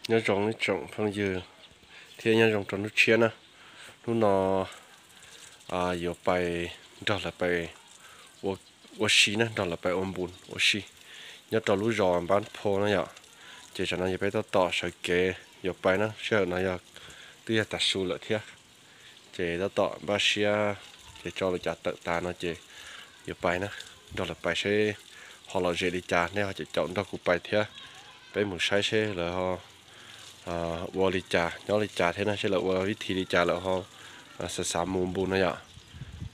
Nyob zoo ib tsoom phooj ywg thiab nyob zoo rau hnub tshiab na. Hnub no yuav pais nrog lawv pais ua si na, nrog lawv pais ua npus ua si nyob rau lub zos Npab Pho na yom. Ces tsam no yog peb tab tom sawv kev yuav pais na, sij hawm no yog twb yog tav su lawm thiab. Ces tab tom npaj siab ces tso lawv cav tawm tas no ces yuav pais na, nrog lawv pais seb ho lom zem li cas, nej ho caum caum nrog kuv pais thiab. Peb mus saib seb lawv ua li cas nyob li cas thiab na, seb lawv ua vib thi li cas lawm ho xav xav mus npus no yom.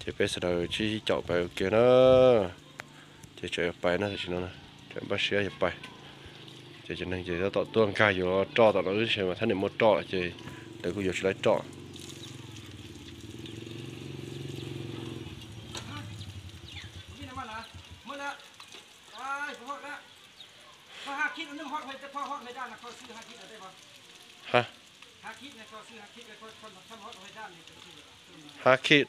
Ces peb sawv daws sib caum pais ua ke na. Ces tseem yuav pais na, tam sim no tseem npaj siab yuav pais. Ces cov neeg ces tab tom tuaj nkag yuav roj tom no, tab sis mas thab niam muaj roj ces lawv kuj yuav tsis laib roj. Ha khit.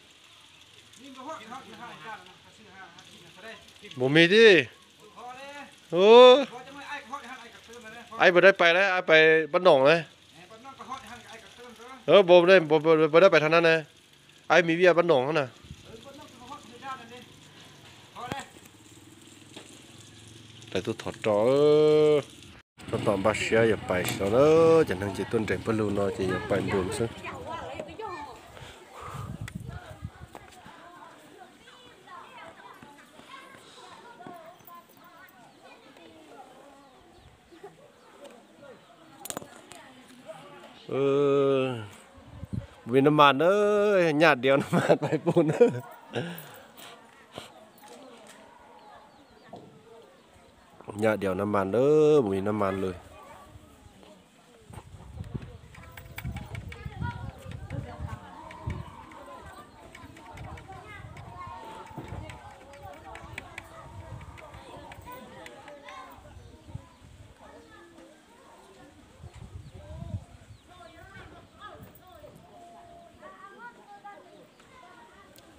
Mus mi ti. Ai puas dai pais na, ai pais Pab Noom na. Puas dai pais thav na na. Ai mi vij Pab Noom na. Pais tuaj thov roj. Tab tom npaj siab yuav pais sim no na, cov neeg ces tuaj nres pawg lug no ces yuav pais npus xwb. Mus mi nab mas na, nyaj diav nab mas pais pum na. Nyaj diav nab mas na, mus mi nab mas lawm.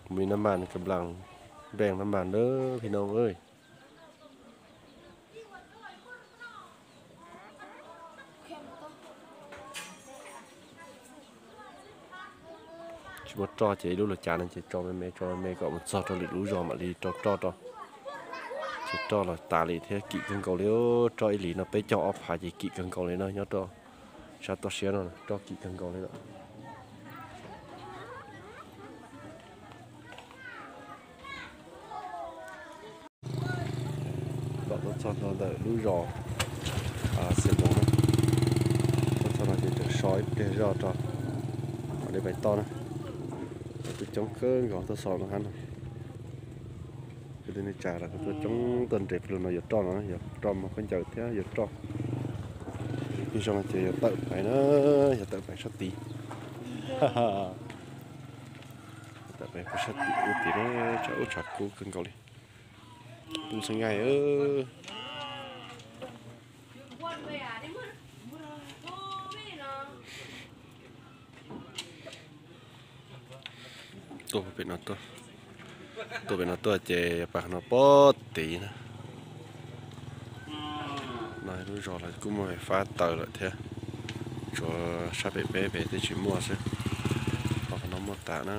Mus mi nab mas, kab nplas npeej nab mas na, phim noog. Tsis muaj roj ces ib lub lus cas no ces tso me me, tso me me kom mus txog rau lwm lub zos mam li rau roj rau. Ces roj los tas li thiab, kim kawg nkaus li. Roj ib lis no peb caug ob phav ces kim kawg nkaus li no, nyob rau sab toj siab no roj kim kawg nkaus li lawm. Tom tuaj txog no ntawm lub zos Xia Moos na, tuaj txog no ces tseem so ib pliag zoj rau mam li pais toj na. Tuaj coob kawg nkaus tuaj so no hab no. Kwv tij neej tsa los tuaj coob tuaj nres pawg lug no yuav roj no, yuav roj mov khaub ncaws thiab yuav roj. Ib zaug no ces yuav tawm pais na, yuav tawm pais sab tid. Tawm pais sab tid ub tid na, tshav ub tshav kub kawg nkaus li. Kub xeeb nkaij. Tuaj pem no tuaj, tuaj pem no tuaj ces pais qhov no pog tid na. No lub zos los kuj muaj fais fab taws lawm thiab, tsuas sab pem peb pem twb tsis muaj xwb, ho qhov no muaj tas na.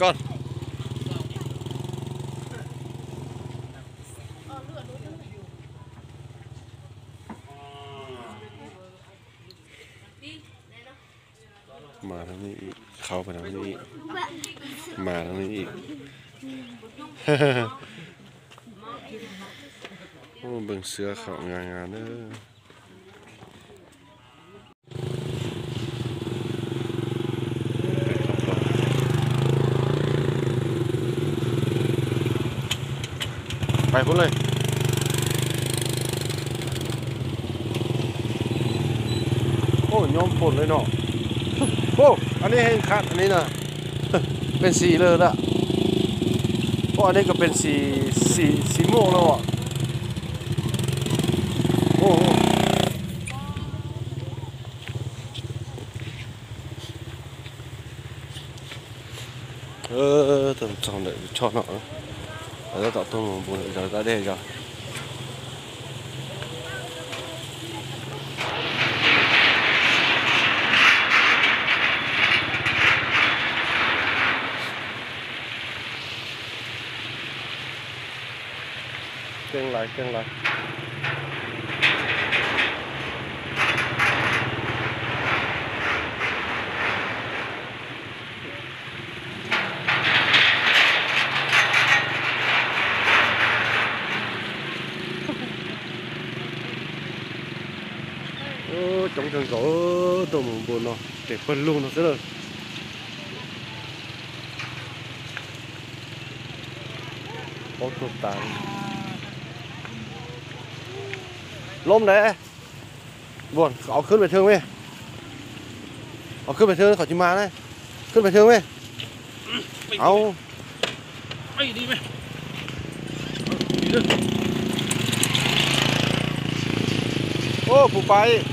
Koj Mas no ib, qhov no ib, mas no ib. Npeeg xwb qhov ngas ngas na. ไปพุ้นเลย โอ้ ย้อมฝนเลยเนาะ โอ้ อันนี้แห้งขัด อันนี้นะ เป็นสีเลยละ โอ้ อันนี้ก็เป็นสี สี สีม่วงแล้วอ่ะ โอ้ Tab tom txog ntawm choj no, tab tom tuaj mus npus ntawm zos da dej zos. Keej lais, keej lais. Coob kawg nkaus, tuaj mus npus no ces pawg lug no xwb lawm. Paub tuag tas. Lom ne, Buam, khwv bình thường me, khwv bình thường khỏi tsis mas ne, khwv bình thường me. Au. Ua puas pais?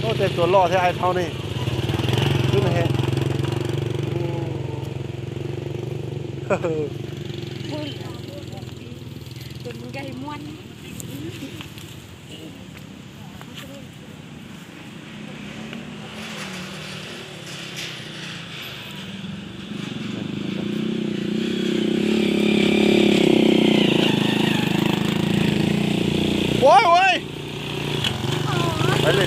Ua, tej tuas loj thiab ais dhau ne. Wb ne he. Ua, ua, pais li.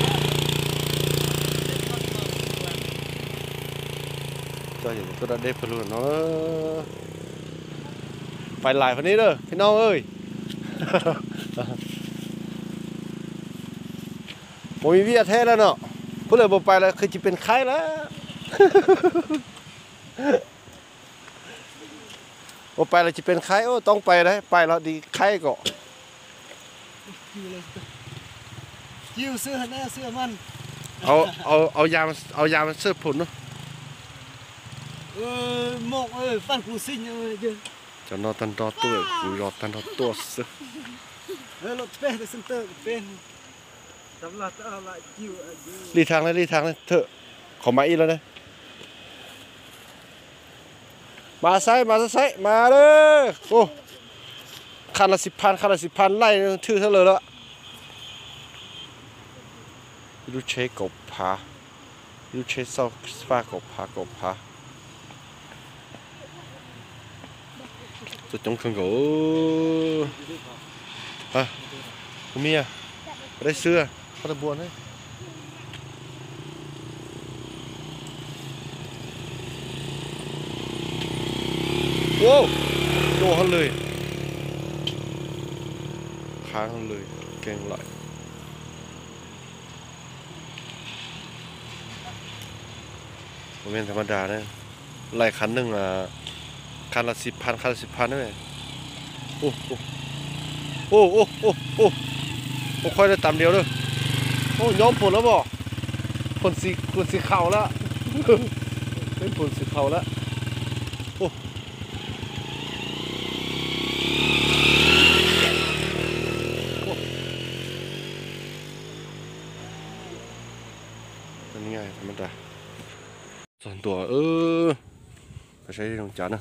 Coj yawm tuaj da dej pawg lug no. Pais lais pha ne lawm phi noj. Ua me viaj theb lawm no. Phub lawm puas pais lawm, khwv tsis pes khaib lawm. Ua pais los tsis pes khaib, toob pais, pais los dim khaib kom. Au yas xwb phum no. Cov no tag nrho tuaj, kuv zos tag nrho tuaj xwb. Li thang li, li thang li, thwm, qhov mas ib lawm ne. Mas saib, mas saib, saib mas lawm. Khas las xis phas, khas las xis phas laij thwm thawj lawm lawm. Ib lub tsheb kaum phav, ib lub tsheb xauj faj kaum phav, kaum phav. Tuaj coob kawg nkaus. Ua mias, dai xwb, qhov tas npua ne. Ua, tuaj hauj lwm, khab hauj lwm, keej lawm. Ua mias tha ma da ne, laij khab neeg, khab las xis phas, khab las xis phas ne. Ua, ua, ua, ua khob tam diav lawm. Ua nyob phum lawm pom, phum xis khaum lawm, phum xis khaum lawm. Txog ntua, saib zoo cas na.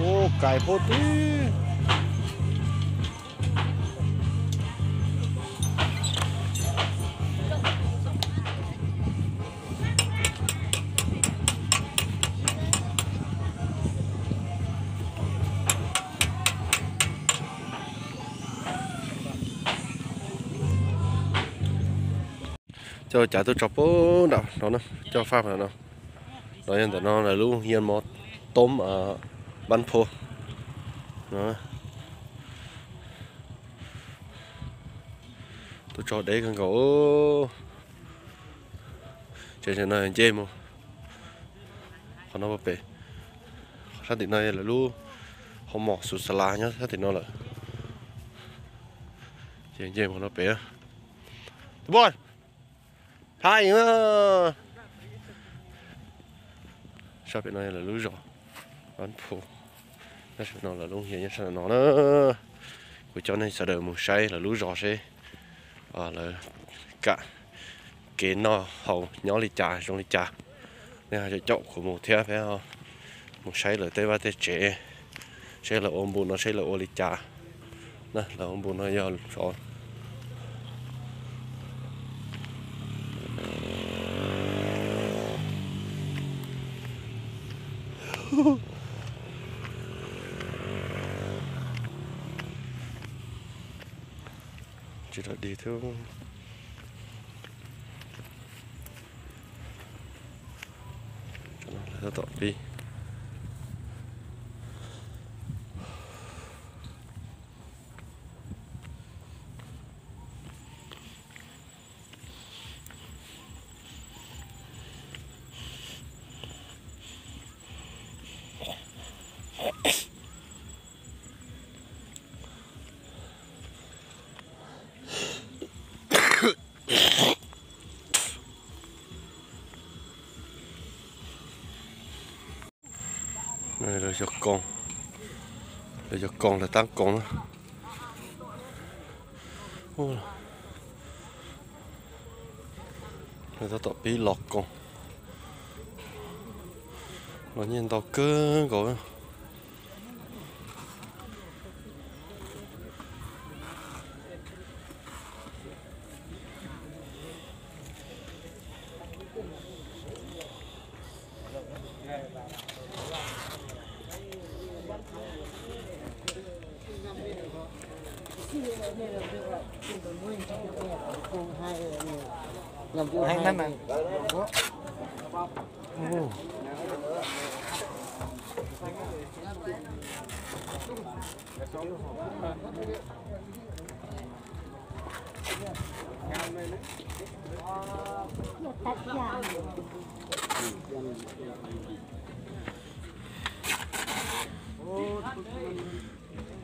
Ua, kais puag twg. Coj cav tuaj tso pem nram no na, coj faj nram no. No yog ntawm no lawv lub hiav mov toob Npab Phu no. Tuaj tso deb kawg nkaus. Ces no nce mus qhov no pem. Sab tim no yog lawv lub hoo mom Xus Xas Las nyob sab tim no lawm. Ces nce mus no pem. Tus Npoj, thab ib. Sab pem no yog lawv lub zos Npab Phu. Nyob sab no lawv lub hiav nyob sab no na. Kuv coj nej sawv daws mus saib lawv lub zos seb lawv kam kev noj haus nyob li cas zoo li cas. Nej ho caum kuv mus thiab peb mus saib lawv tej vaj tej tsev, saib lawv ua npu no saib lawv ua li cas. Na lawv ua npu no yog xyov tsis rau dig thiab. Tom pib. Lawv cov koos, lawv cov koos lawv tab koos na. Lawv tab tom pib los koos, los nyiaj ntau kawg nkaus.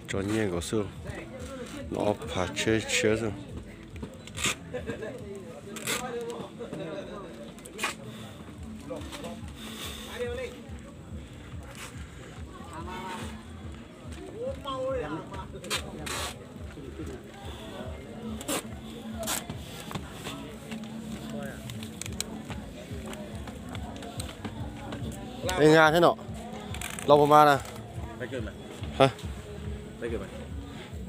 Tso nyiaj nkaus xwb, no ob phav tshiab tshiab xwb. Ê, nqa thế nọ. Lau mùa ma nè. Hả?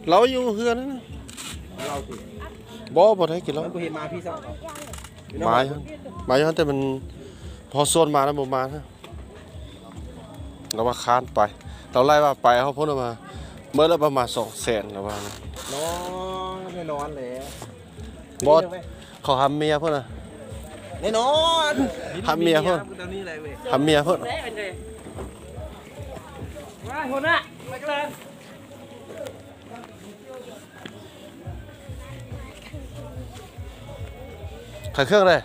Lau vô hưa nữa. Bó vào đấy kì lau. Mà, mà vô thế mình ho xuân mà nó mùa ma thế. Lawv mas khab pais, tau laij mas pais hauv phab no mas, mawb lawm pab mas xoom xees lawm. Mob, qhov hav mia phab na. Hav mia phab, hav mia phab. Khởi xướng đây.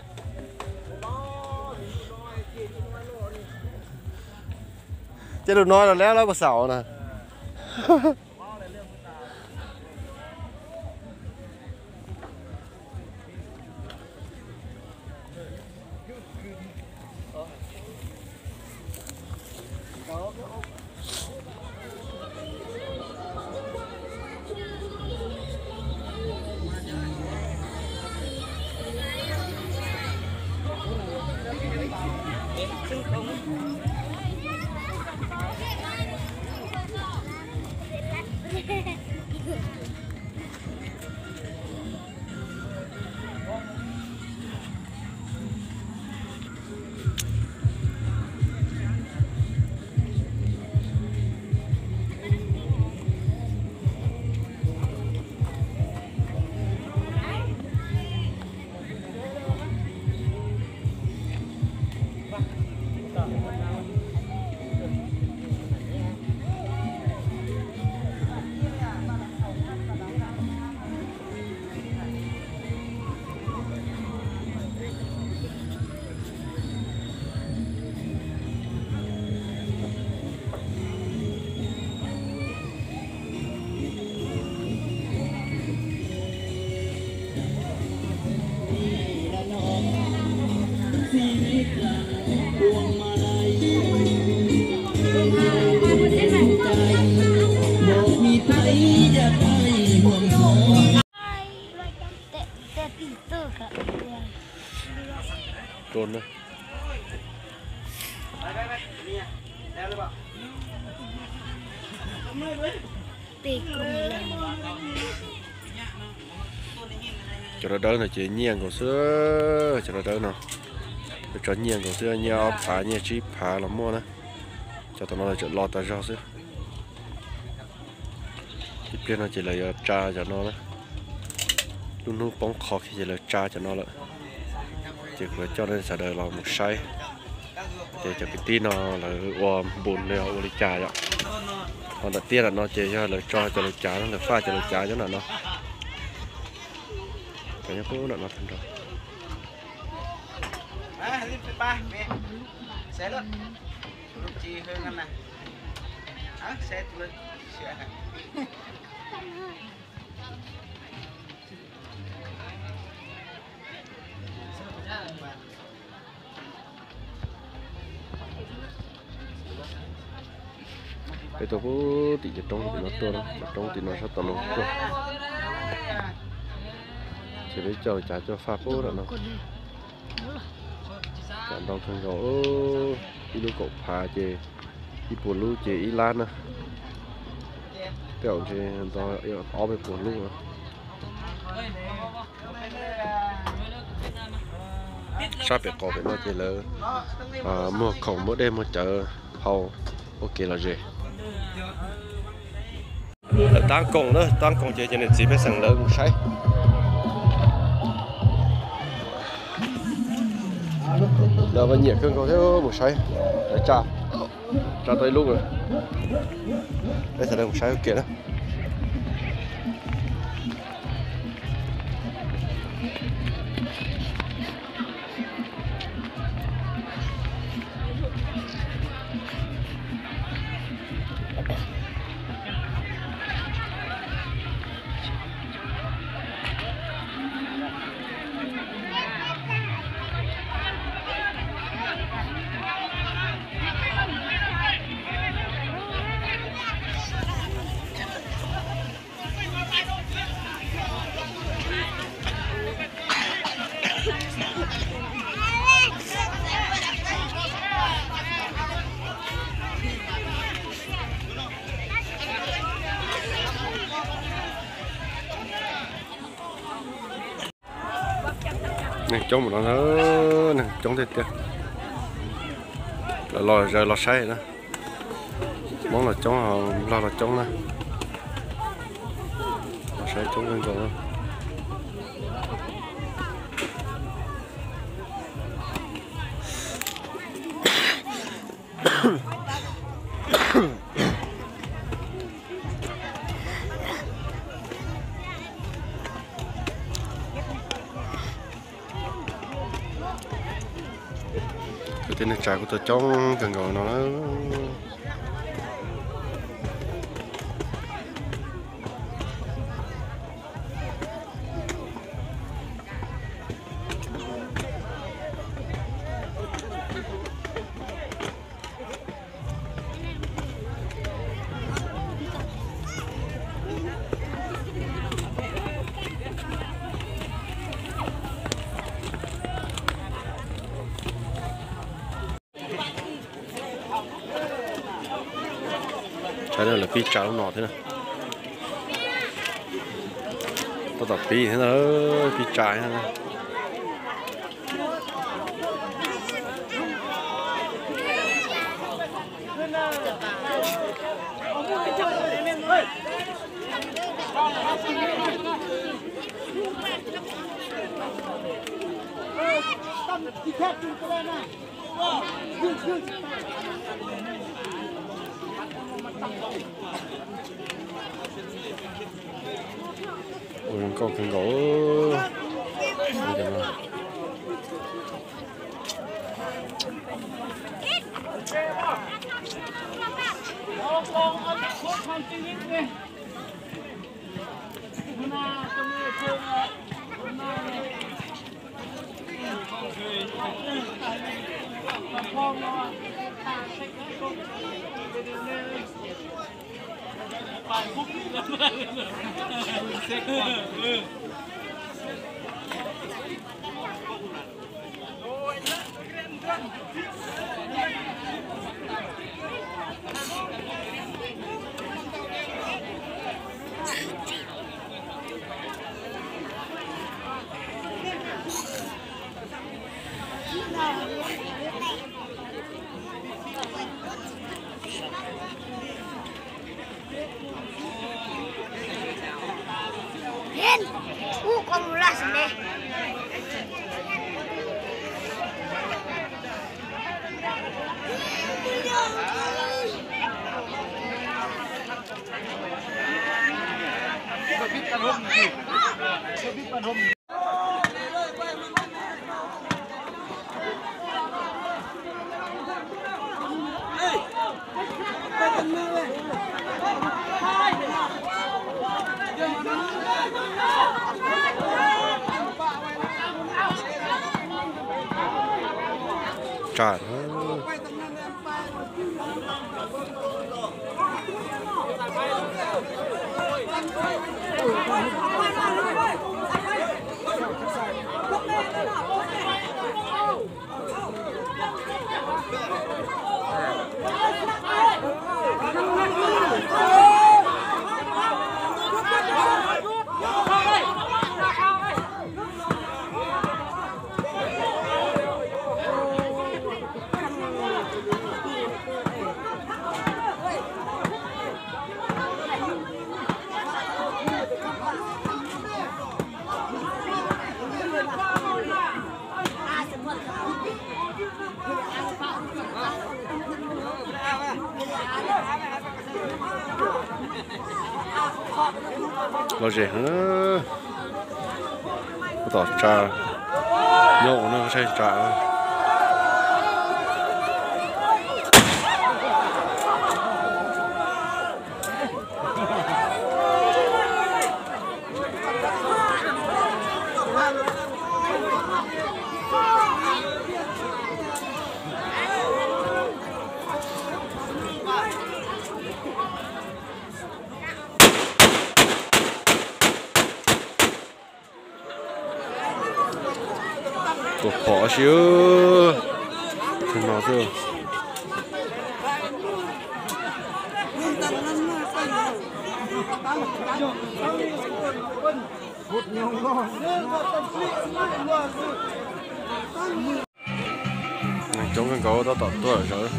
Chứ đừng nói là léo lắm mà xạo nè. Cov dawb dawb no ces nyiaj nkaus xwb, cov dawb dawb no. Lawv tso nyiaj nkaus xwb, nyiaj ob phav nyiaj tsib phav los muaj na. Cov tom no lawv tseem los tas zog xwb. Ib pliag no ces lawv yuav tsa cov no na. Lub hnub poob qho kiag ces lawv tsa cov no lawm. Ces kuv yuav coj nej sawv daws los mus saib tias cov kwv tij no lawv ua npus no yog ua li cas yom. Ho nram tiaj nram no ces yog lawv tso cov lus cav, lawv faj cov lus cav nyob nram no. Cov nyob pub nram no tag nrho. Peb tuaj pub tim cov roob tim no tuaj, cov roob tim no sab tom no tuaj. Ces peb coj cav coj faj pub nram no. Cav ntau kawg nkaus, ib lub kaum phav ces ib puas lub ces ib lab na. Tej zaum ntshe ntau ob peb puas lub. Sab pem qaum pem no ces lawv muag khoom muag dej muag cawv hau ua kev lom zem. Lawv tab koom na, tab koom ces cov niam txiv pej xeem lawv mus saib. Lawv nyiam kawg nkaus thiab mus saib lawv tsa, tsa tau ib lub lawm. Peb sawv daws mus saib ua ke na. Neeg coob mus no, neeg coob tiag tiag. Lawv los zaws los saib na. Hmoob los coob, Nplog los coob na. Los saib coob kawg nkaus. Kwv tij neej tsa kuj tuaj coob kawg nkaus no na. Saib lawv pib tsa lub no thiab na. Tab tom pib thiab na, pib tsa thiab na. Ua zoo nkauj kawg nkaus. Tsa. Lom zem heev. Tom tsa nyob no saib tsa. Tus phom si no xwb. Neeg coob kawg nkaus tab tom tuaj lawm.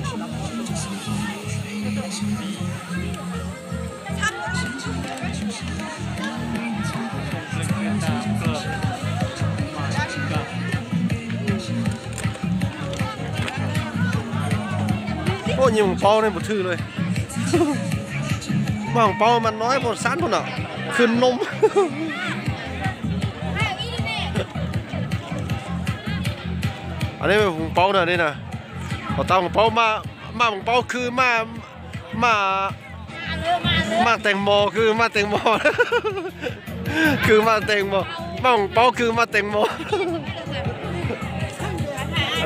Ua nyias hmoov paub nej puas thwj lawm. Maj hmoov paub mas no ib puas sab npaum no, khwv noo. Nej hmoov paub na, nej na, kom tau hmoov paub, maj hmoov paub khwv maj, maj, maj teeg mos, khwv maj teeg mos, khwv maj teeg mos, maj hmoov paub khwv maj teeg mos.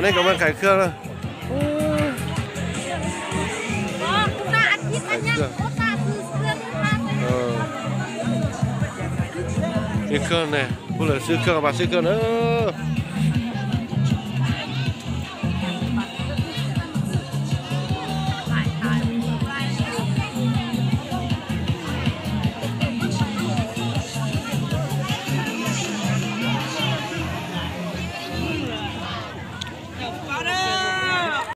Nej kom maj khais khwb na. Ib khwb ne, puag lawv xwb khwb, mas xwb khwb na.